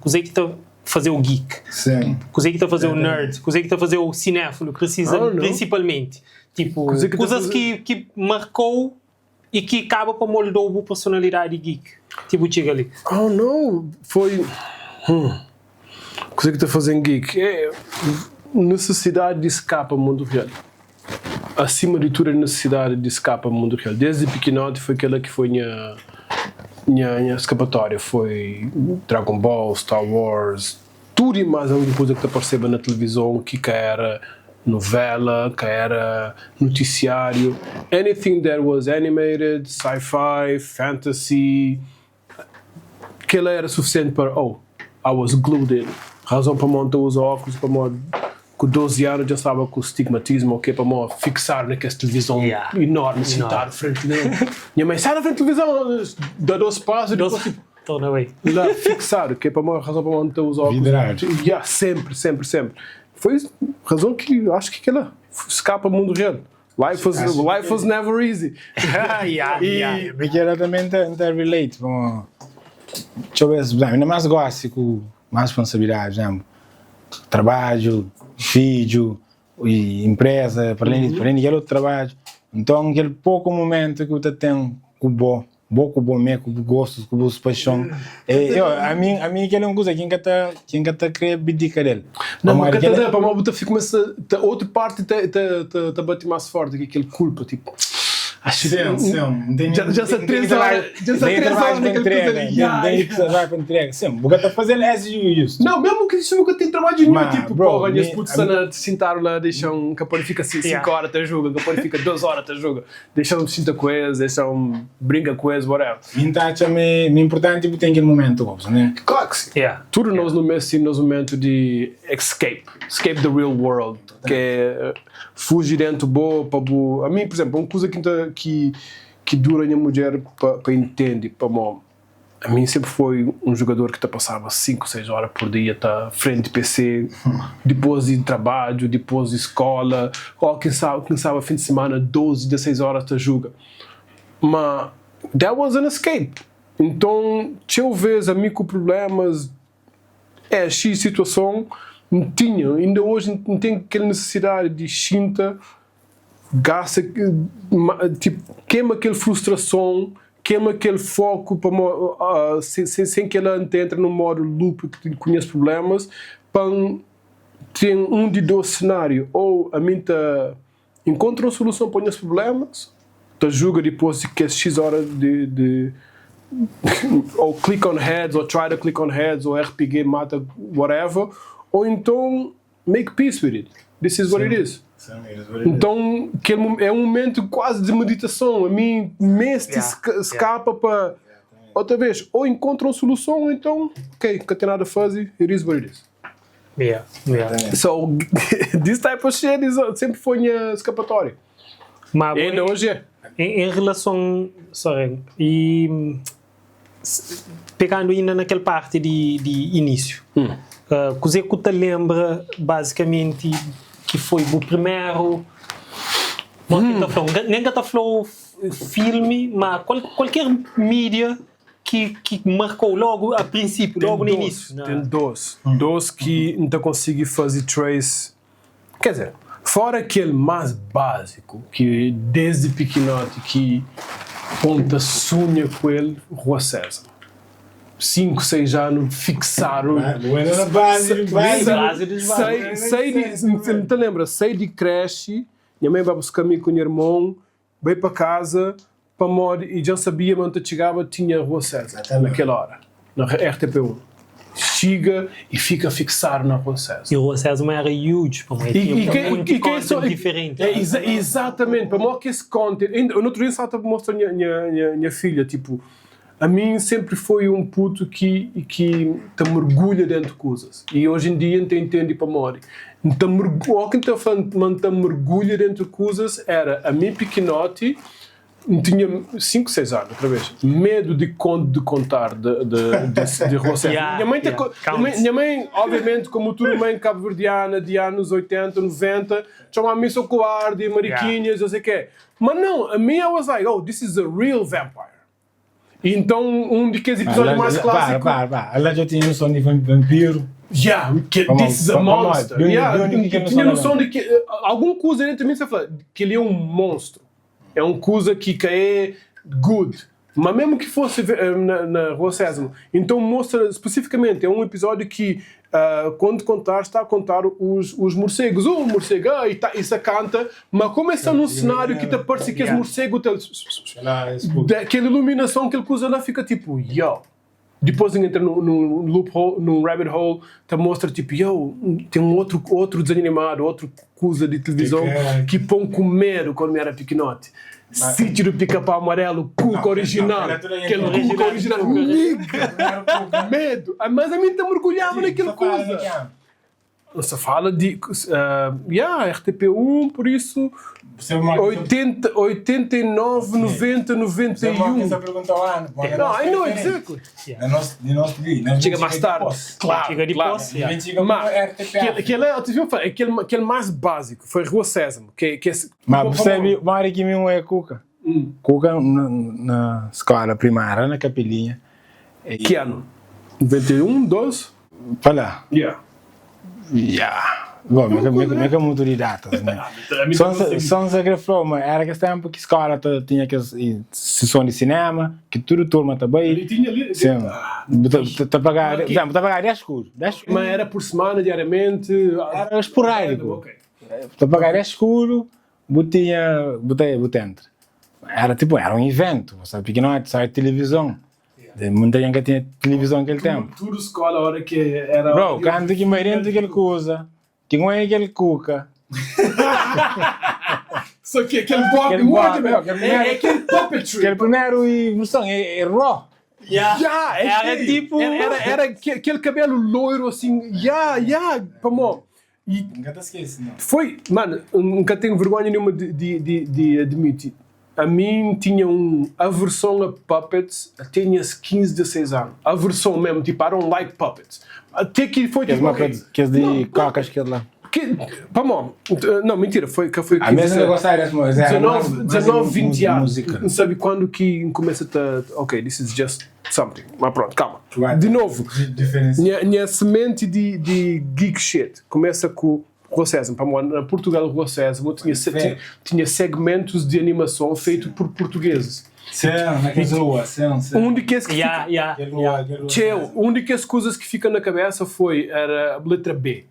Kuzê ki ta faze-u geek? Sim. Kuzê ki ta faze-u nerd? Kuzê ki ta faze-u sinéfilu, I don't know. prinsipalmenti? Tipo, Kuzê ki ta kuzas faze- ki, ki marka-u i ki kaba pa molda-u bu personalidadi geek. Ti bu txiga li. I don't know, foi. Kuzê ki ta faze-m geek? É nesesidadi di skapa mundu real. Asima di tudu é nesesidadi di skapa mundu real. Desdi pikinoti foi kela ki foi nha nha nha skapatória, foi Dragon Ball, Star Wars, tudu i más algun kuza ki ta parseba na tilivizon ki ka éra novela, ka éra notisiáriu, anything that was animated, sci-fi, fantasy, kela éra sufisienti pa, oh, I was glued in. Razon pamodi N ta uza óklus é pamodi ku 12 anu dja N staba ku stigmatismu, ok, pamodi fiksadu na kes tilivizon enormi, sintadu frenti di nha mai, sai da frenti tilivizon, da dos pasu, dipôs tipo. Torna bai. La fixadu, ke pamodi razon pamodi N ta uza óklus. Vidradu. Ya, sempri, sempri, sempri. Foi razon ki acho ki kela skapa mundu real. Life was, life was never easy. Ya, ya. E Mi kela também N ta, N ta relate pamodi txeu bes, por exemplo, ainda más gosi ku más responsabilidadi, por exemplo, trabadju, fidju, i empresa, pa além di, pa além di kel otu trabadju. Nton kel poku momentu ki bu ta ten ku bo, bo ku bo mé, ku bu gostus, ku bus paixon, é, eu, ami, ami kel é un kuza ki N ka ta, ki N ka ta kre abdika del. Não, ma Pamodi ka ta kel da, pamodi bu ta fika kumesa ta otu parti ta ta ta ta bati más forti ki kel kulpa, tipo, acho Sim, sim, N tene, dja dja N sta tene 3 hora, trabadju, dja N sta tene 3 hora trabadju pa na kel kuza entrega, li, N ya, tene ya. trabadju pa entrega. Sim, bu ka ta fazel as you used to. Não, mesmo ki si bu ka ten trabadju nenhum, Ma, tipo, bro, porra, nhas mi, putus ami, sta na sintadu la, dexa-m, ka pode fika 5 Yeah. hora ta juga, ka pode fika 2 hora ta juga. Dexa-m sinta ku es, dexa-m brinka ku es, whatever. Mi N ta atxa ma é inportanti bu ten kel momentu gosi, né? Klaru ki si. Yeah. Tudu nos nu meste nos momentu di escape, escape the real world, ki é fuji dentu bo pa bu. Ami, pur izénplu, un kuza ki N ta ki ki dura nha mudjer pa pa intende pamó Ami sempre foi um jogador ki ta passaba 5, 6 hora por dia ta frente PC, dipôs di trabadju, dipôs di escola, ou quem sabe, quem sabe fim de semana 12, 16 horas ta juga. Ma that was an escape. Nton txeu vez ami ku problemas é X situason N tinha, inda hoje N ten kel necessidade di xinta gasta tipo kema kel frustrason, kema kel foku pamo sen kela N ta entra num modu loop ku nhas problemas pa N ten um di dos senariu ou ami N ta enkontra un soluson pa nhas problemas ta juga dipos di kes X ora di ou click on heads ou try to click on heads ou RPG mata whatever ou enton Make peace with it, this is what it is. Nton, kel é un momentu kuazi di meditason. Ami meste skapa pa otra vez ou enkontra un soluson ou enton, ok, ka ten nada faze, it is what it is. So, this type of shit is sempre foi nha skapatória. Ma E ainda hoje é. Em relason, sorry, e Pegandu inda na kel parti di inísiu, kuzê ku ta lenbra bazikamenti ki foi bu primeru, modi ki N ta fla-u, nen ka ta fla-u filmi, ma kualker mídia ki marka-u logu a prinsipiu, logu na inísiu? Ten dos, dos ki N ta konsigi faze trace, ker dizer, fora kel más básiku ki desdi pikinoti ki pon ta sunha ku el, Rua Sésamo. 5, 6 anu fiksadu. Sai, sai di, N ta lenbra, sai di kreshi, nha mai ba buska mi ku nha irmon, bai pa kaza, pamodi i dja N sabia ma N ta txigaba tinha Rua Sésamo na kel ora, na RTP1. Txiga i fika fiksadu na Rua Sésamo. I Rua Sésamo era huge, pamodi tinha monti content diferenti. Exatamente, pamodi kes content, no outro dia N staba ta mostra nha filha, tipo, ami sempre foi um puto ki ki ta mergulha dentu kuzas i hoje em dia N ta intendi pamodi N ta mergulha, o ki N ta fla ma N ta mergulha dentu kuzas era ami pikinoti N tinha 5, 6 anu outra vez medu di kontu di kontar de de de Rua Sésamo. Nha mãe ta nha mãe obviamente como tudo mãe cabo-verdiana di anos 80, 90 txoma mi so kobardi, mariquinhas, não sei ke, ma não, ami I was like oh this is a real vampire. Então, um di kes episódiu mais clássico. Para, para, para. Lá já tinha noção de vampiro. Yeah, que this is a monster. Yeah, tinha noção de que algum kuza dentro de mim, você fala que ele é um monstro. É um kuza ki ka é good. Ma mesmo ki fosse na, na Rua Sésamo. Então mostra especificamente, é um episódio ki quando contar, está a contar os, os morcegos. Um morcego, ah, e, tá, e se canta, mas como está num cenário que te parece que esse morcego tá, aquela iluminação que ele usa lá fica tipo, yo. Depois entra no, no loophole, num rabbit hole, te mostra tipo, yo, tem um outro, outro desenho animado, outro coisa de televisão que põe com medo quando eu era pequenote. Sítio do Pica-Pau Amarelo, Cuca original. Aquele Cuca original. Nigga! Medo! Ah, mas a mim te mergulhava naquele coisa. Você fala de. Uh, yeah, RTP1, por isso. 80, 89, 90, 91. Não, I know exactly. Chega mais tarde. Claro, Chega de claro. posse, yeah. Mas, aquele, é, aquele, aquele mais básico foi Rua Sésamo. Que, que é, Mas percebe, mora que mesmo é Cuca. Cuca na, na escola primária, na Capelinha. E, que ano? 91, 12? Fala. Yeah. Yeah. Bom, me que muito de datas, né? Só só que falou, mas era que tempo que escola tinha que sessão de cinema, que tudo turma também. Ali tinha ali. Sim. Tá pagar, tá pagar 10 escuros, 10 Mas era por semana, diariamente? Era esporádico. Tá pagar 10 escuro, botinha, botei, botei entre. Era tipo, era um evento, sabe, pequenote, sai televisão. Muita gente que tinha televisão naquele tempo. Tudo escola, a hora que era. Bro, canto que marido que ele usa, que não é aquele cuca. Só que aquele Bob, Aquele Bob, aquele, é, é aquele puppetry. Aquele primeiro e é, é raw. Yeah. Yeah, é Era aquele- tipo- Era, era, era aquele cabelo loiro assim. Yeah, yeah, pamó. E Nunca te esqueço, não. foi, mano, nunca tenho vergonha nenhuma de, de, de, de admitir. A mim tinha um aversão a puppets, tinha 15, 16 anos. Aversão mesmo, tipo, I don't like puppets. Até que foi Que tipo. ok, que de cocas que lá. Que, pamó, não, mentira, foi que foi A mesma 15, gostar desse música. 19, 19 20 anos. Música. Não sabe quando que começa a. Ok, this is just something. Mas pronto, calma. De novo, Diferença. minha, minha semente de, de geek shit começa com Rua Sésamo. Pá, Na Portugal, Rua Sésamo tinha, tinha, tinha segmentos de animação feito por portugueses. Sim, naquela rua, sim, sim. Um de que esse que Yeah, yeah. fica, Tcheu, um de que as coisas que fica na cabeça foi era a letra B.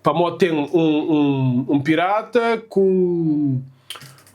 Pamó tem um, um, um pirata com,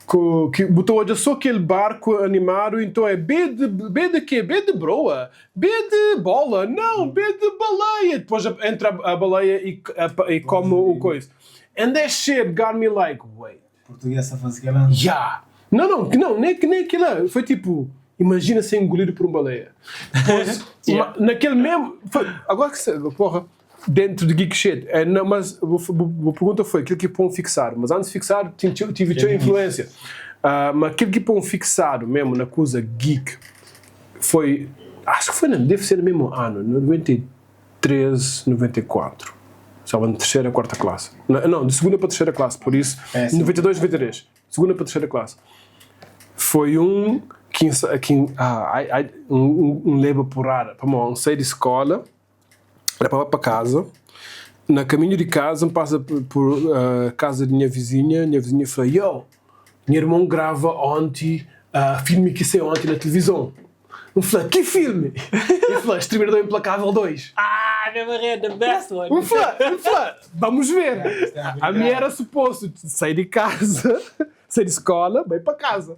com que botou olha só aquele barco animado, então é B de B de quê? B de broa, B de bola, não, B de baleia. Depois entra a, a baleia e, a, e come o coisa. And that shit got me like, wait. Português a fazer aquela. Yeah. Não, não, não, nem, nem aquilo. Foi tipo, imagina ser engolido por uma baleia. Depois, Yeah. naquele mesmo. Foi, agora que se, porra, dentro de Geek Shit, é, não, mas a, a pergunta foi aquilo que põe fixado. Mas antes de fixar, tive, tive tive influência. Uh, mas aquilo que põe fixado mesmo na coisa geek foi. Acho que foi, deve ser no mesmo ano, 93, 94. Estava na terceira, quarta classe. Não, não, de segunda para terceira classe, por isso. É, sim. 92, 93. Segunda para terceira classe. Foi um que, que ah, ai, ai, um, um, um leva porrada. Pá, um saí de escola, era para para casa. Na caminho de casa, passa por, por uh, casa de minha vizinha. Minha vizinha falou: Yo, meu irmão grava ontem, uh, filme que saiu ontem na televisão. Eu falei: Que filme? Ele falou: Exterminador Implacável 2. Ah, never had the best one. Eu falei, eu falei, vamos ver. A minha era suposto sair de casa, sair de escola, vai para casa.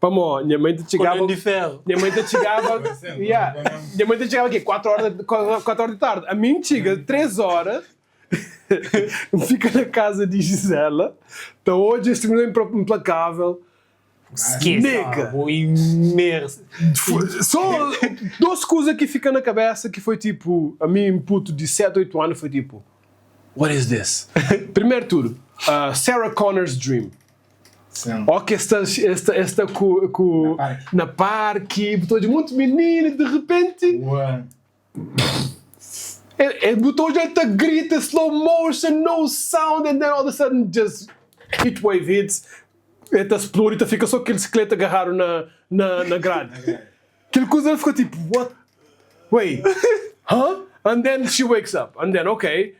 Pamó, minha mãe te chegava. Coluna de ferro. Minha mãe te chegava. Yeah, minha mãe te chegava aqui 4 horas, 4 horas de tarde. A mim chega 3 horas. Fica na casa de Gisela. Então hoje este menino implacável. Esqueça. Nigga. Vou imerso. Só duas coisas que fica na cabeça que foi tipo, a mim, puto de 7, 8 anos, foi tipo, what is this? Primeiro tudo, uh, Sarah Connor's Dream. Sim. Ok, esta, esta, esta com, com, Na parque. na parque, botou de muito menino e de repente Ué. é, é, botou gente a grita, slow motion, no sound, and then all of a sudden just heat wave hits, eta explode e fica só aquele esqueleto agarrado na, na, na grade. Kel kuza el fika tipo, what? Wait, huh? And then she wakes up, and then ok,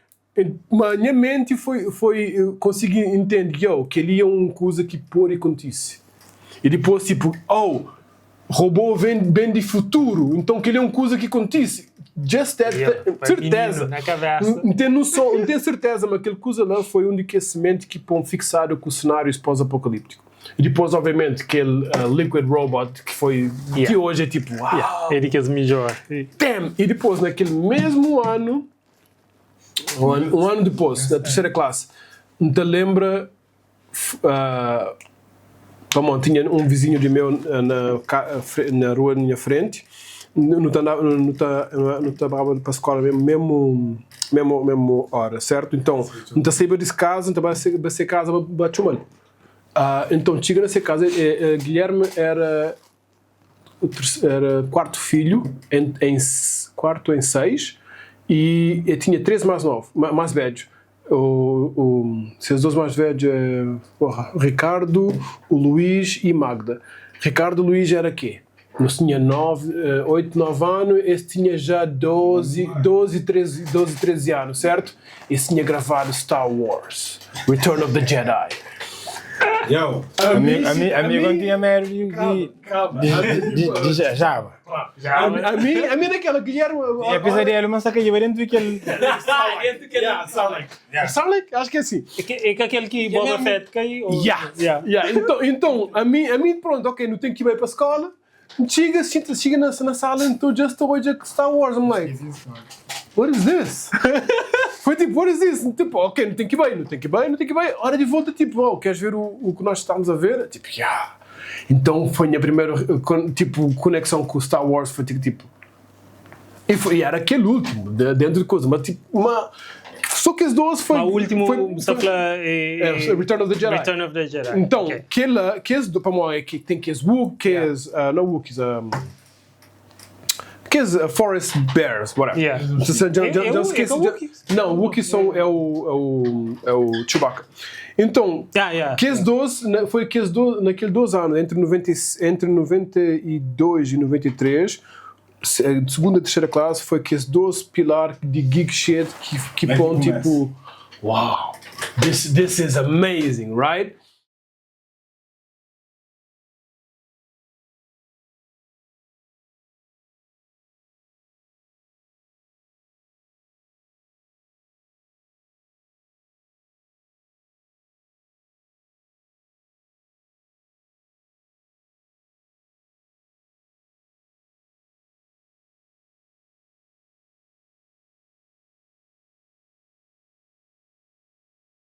ma nha menti foi foi konsigi intendi ki oh, kel-li é un kuza ki pode kontise. I dipôs tipo, oh, robô ben ben di futuru, nton kel-li é un kuza ki kontise. Just that, Yeah, pa mininu serteza. na kabesa. N ten noson, N ten serteza ma kel kuza la foi un di kes simenti ki pô-m fiksadu ku senárius pós-apokalíptiku. E dipôs, obviamenti, kel Liquid Robot ki foi ti Yeah. oji é tipo, Yeah, uau! é di kes midjór. Damn! E dipôs, na kel mesmu anu, un anu, un anu dipôs, na terceira classe, N ta lenbra, pamodi tinha un vizinhu di meu na ka, na rua di nha frenti, nu ta andaba, nu ta, nu ta baba pa skola memu, memu, memu, memu ora, sertu? Nton, N ta saiba di kaza, N ta ba se kaza pa ba txoma-l. Nton, txiga na se kaza, Guilherme éra éra kuartu fidju, en kuartu en seis, i el tinha três más novu, más bédju. O, ses dôs más bédju é, porra, Ricardo, o Luís i Magda. Ricardo e Luís éra kê? Nos tinha 9, 8, 9 anu, es tinha já 12, 12, 13, 12, 13 anu, sertu? Es tinha gravadu Star Wars, Return of the Jedi. Yo, ami, ami, ami kon tinha medu di, di, di, di, di Java. Ami, ami naquela, Guilherme... Tinha pesadelo, mas sa caiba dentro di kel... Dentro kel... Yeah, Sarlacc. Sarlacc? Acho que é assim. É que, é que aquele que Boba Fett cai? Ou... Yeah. Yeah. Yeah. Então, então a mim, a mim, pronto, ok, não tenho que ir para a escola. Chega, sinta, chega na, na sala, então just hoje Star Wars. I'm like, what is this? Foi tipo, what is this? Tipo, ok, não tenho que ir bem, não tenho que ir bem, não tenho que ir bem. Hora de volta, tipo, oh, queres ver o, o que nós estávamos a ver? Tipo, yeah. Então foi a minha primeira, tipo, conexão com o Star Wars, foi tipo, tipo e, foi, e era aquele último, de, dentro de coisa, mas tipo, uma, só que as duas foi... Mas o último, foi, só foi, pela, é, é, Return of the Jedi. Return of the Jedi. Então, Ok. aquele, que esse, para mim, é que tem que as Wookiees, não Wookiees, que as Forest Bears, whatever. Yeah. Se- se- já, É- já, é já o- esqueci, é o já- Wookiees? não, Wookiees são, é o, é o, é o Chewbacca. Então, Yeah, yeah. que as 12, na- foi que as 12, naquele 12 anos, entre, 90, e- entre 92 e 93, de segunda a terceira classe, foi que esse 12 pilar de geek shit que, que Mas põe começa. tipo, wow, this, this is amazing, right?